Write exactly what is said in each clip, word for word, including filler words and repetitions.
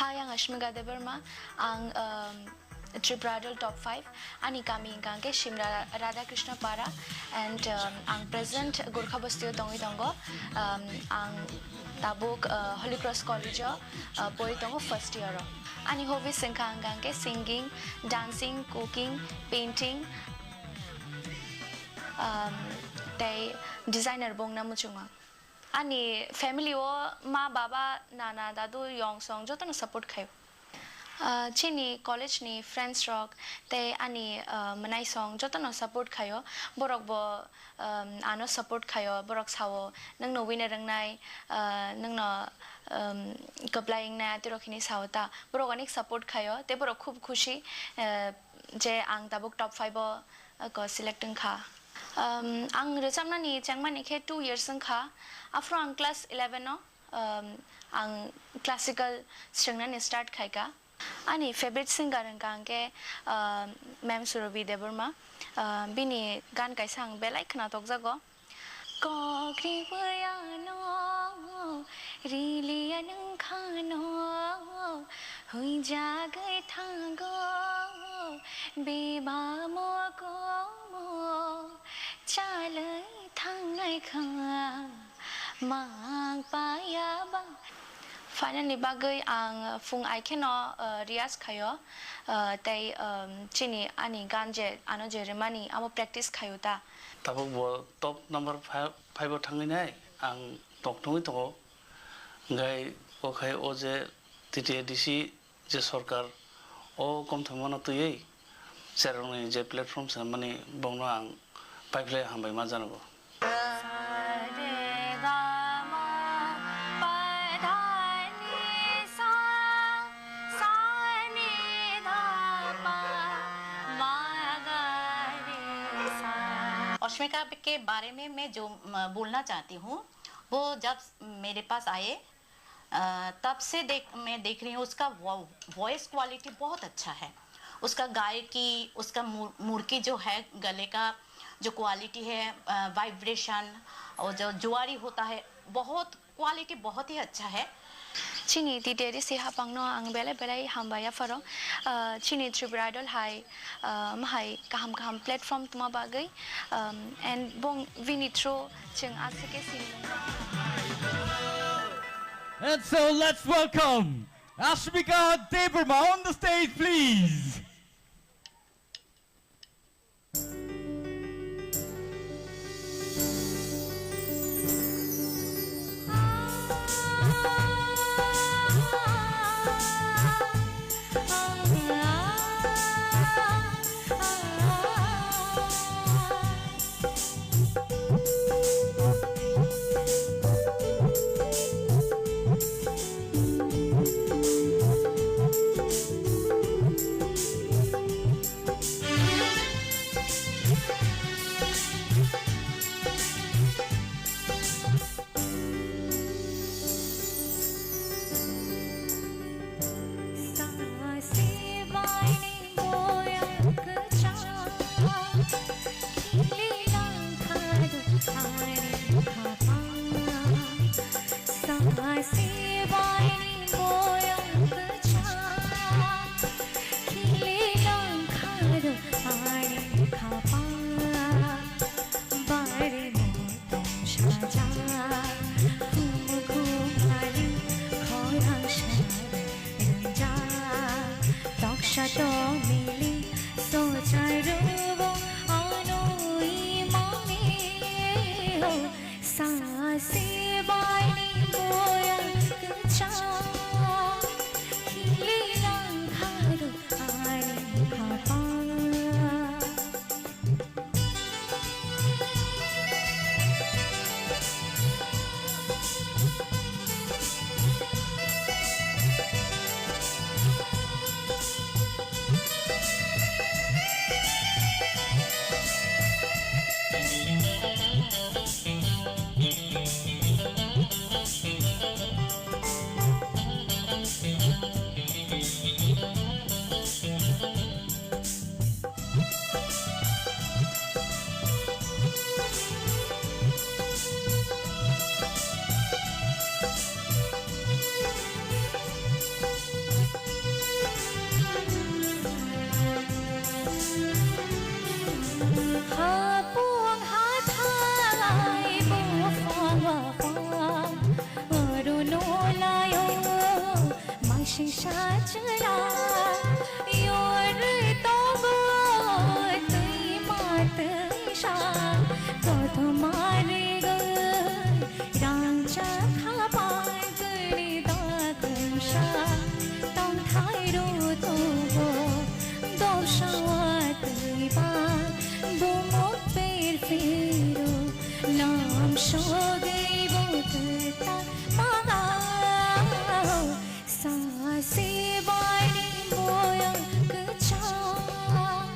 Ayang Ashmika Debbarma, ang, um, Tripura Idol top five. Ani kami hwnkha hwnkhe Simra Radhakrishna Para and, um, ang present Gorkha Basti o tongwi tongo. Um, ang tabuk, uh, Holy Cross College o, uh, pori tongo first year o. Ani hobbies hwnkha hwnkha hwnkhe singing, dancing, cooking, painting, um, tei designer bo wngna muchungo. Ani family o ma, baba, nana, dadu, yong song jotono support khaio. Ah, chini college ni friends rok tei ani, ah, mwnai song jotono support khaio. Borok bo, um, ano support khaio. Borok sao, "Nwng no winner wngnai, ah, nwng no, um, kwplai wngnai," atirok hini sao ta. Borok onek support khaio. Tei borok khub khushi, eh, je ang tabuk top five o, eh, ko select wngkha. Um, ang rwchapnani chengmani khe two years wngkha. Aphuru ang class eleven o, um, ang classical swngnani start khaika. Ani favorite singer hwnkha hwnkhe, um, Ma'am Surabhi Debbarma. Um, bini gan kaisa ang belai khwnatokjago. Kok riwi ano, riliya nwng khano, huijagwi thango, bebamo komo, chalwi thangnai kha, mang paya ba. Final ni bagwi ang phung ai kheno, uh, riyaz khaio, uh, tei, um, chini ani gan je ano je rwmani amo practice khaio ta. Tabuk bo top number five, five o thangwi nai ang tok thungwi tongo. Hwnkhe o khai o je T T A D C je sorkar o komthomano twiwi cherokni je platform swnamani bongno ang paiphlai hambai ma janago. अश्मिका के बारे में मैं जो, म, बोलना चाहती हूँ, वो जब मेरे पास आए, अ, तब से देख, मैं देख रही हूँ, उसका वो, वॉइस क्वालिटी बहुत अच्छा है। उसका गायकी, उसका मुर-, मुरकी जो है, गले का जो क्वालिटी है, अ, वाइब्रेशन और जो जुआरी होता है, बहुत क्वालिटी बहुत ही अच्छा है। Chini T T A D C hapangno ang belai belai hambai yapharo. Ah, chini Tripura Idol hai, ah, mahai kaham kaham platform tuma bagwi, um, and bong bini through chwng aswk khe sini. And so let's welcome Ashmika Debbarma on the stage, please. Sibaini boya kwchang,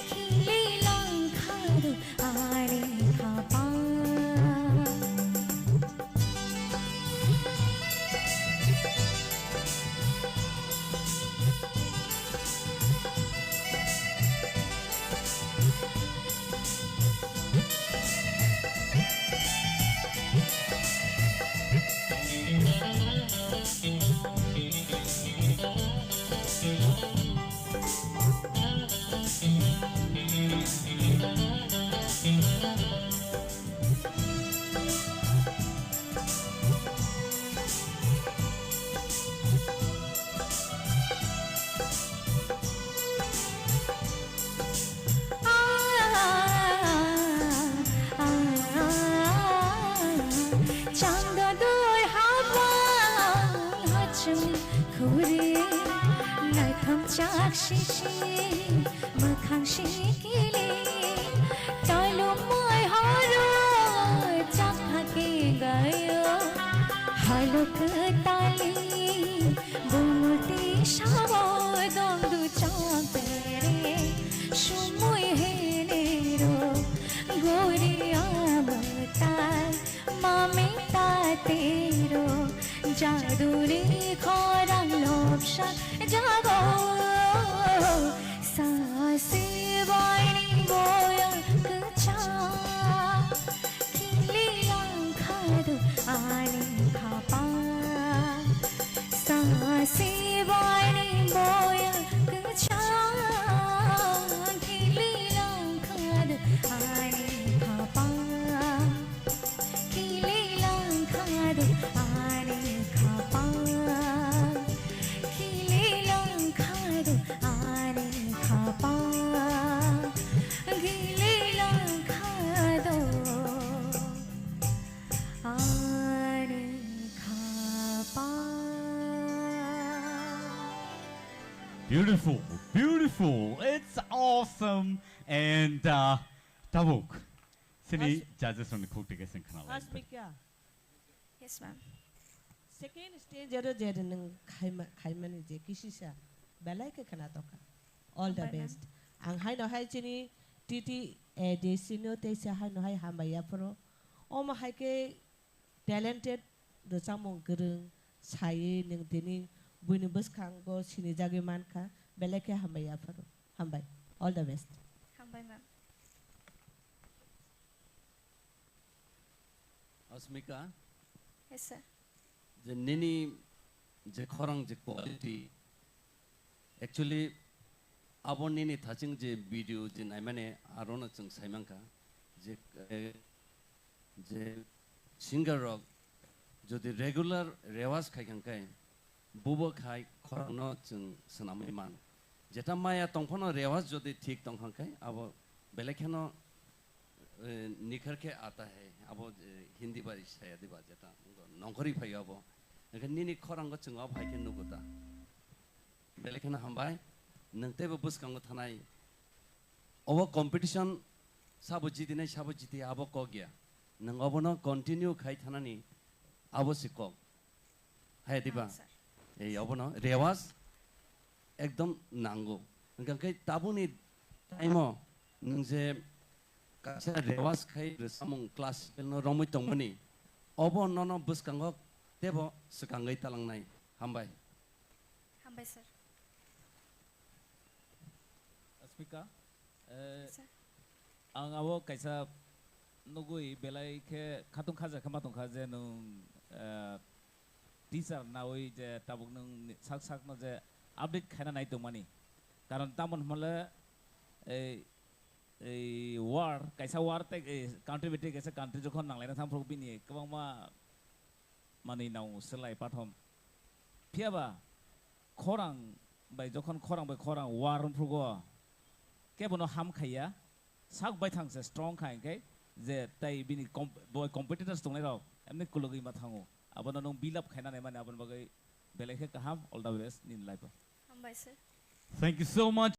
khili langkhado ani khapang. Changdor dui habang hachung khuri, naithok chak sisi, mwkhang sikili, tolomoi horo chakha ke gayo, halok tali, bumuti sabo dongdu chakre, sumui henero, gori amatai, mami tatero, jaduni khorang lobsa jago, sasi baini boya kwchang, khili langkhado ani khapang. Sasi baini boya kwchang, khili langkhado ani khapang. Khili langkhado ani khapang. Khili langkhado ani khapang. Khili langkhado ani khapang. Beautiful, beautiful. It's awesome. And uh, Tabuk, sini As- judges rokni khuk tike sing khna lai. Asmika. Yes, ma'am. Second stage aro je nwng khaima-, khaimani je kisisa belai khe khna tokha. All the Hambai, ma'am. Best. Ang haino hai chini T T A D C no teisa haino hai hambai yaphuru. Omo hai khe talented, rwchapmung kwrwng, sai nwng tini buini bwskango sinijagwi mankha, belai khe hambai yaphuru. Hambai. All the best. Hambai, ma'am. Asmika, Yes, sir. Je nini je khorang je quality, actually, abo nini thaching je video je naimani arono chwng saimankha, je, eh, je singer rok jodi regular rewas khai kha khe, bubo khai khorangno chwng swnamwi man. Jeta maya tongphano rewas jodi thik tong kha khe, abo belai kheno, eh, nikhar khe aata hai, abo, eh, Hindi bai saya diba jeta nongkhorwi phaio abo. Hwnkhe nini khorango chwng abo hai khe nugo ta. Belai kheno hambai, nwng teibo bwskango thanai. Obo competition, sabo jitinai, sabo jiti, abo kok ya. Nwng obono continue khai thanani, abo se kok. Hai diba? Ah, sir. Ei, obono rewas ekdom nango. Hwnkhe tabukni time-o nwng je kaisa rewas khai rwchapmung classical no romwi tongmani, obo nono bwskango teibo swkangwi talangnai. Hambai. Hambai, sir. Asmika, eh, Sir. Ang abo kaisa nugui belai khe khatung khaja khe ma tongkha je nwng, eh, teacher naui je tabuk nwng ni sak sakno je update khaina nai tongmani. Karon tamoni hwnle ei, ei war, kaisa war tei, ei country bai tei kaisa country jokhon nanglaina thangphuru bini kwbangma manwi nang swlai pathom. Phiyaba khorang bai jokhon khorang bai khorang war wngphrugo kebono ham khaiya, sak baithang se strong kha hinkhe je tai bini com-, bo competitors tongnairok emni kulugwi ma thango. Abono nwng build up khaina naimani aboni bagwi belai khe kaham, all the best nini life o. Hambai sir. Thank you so much.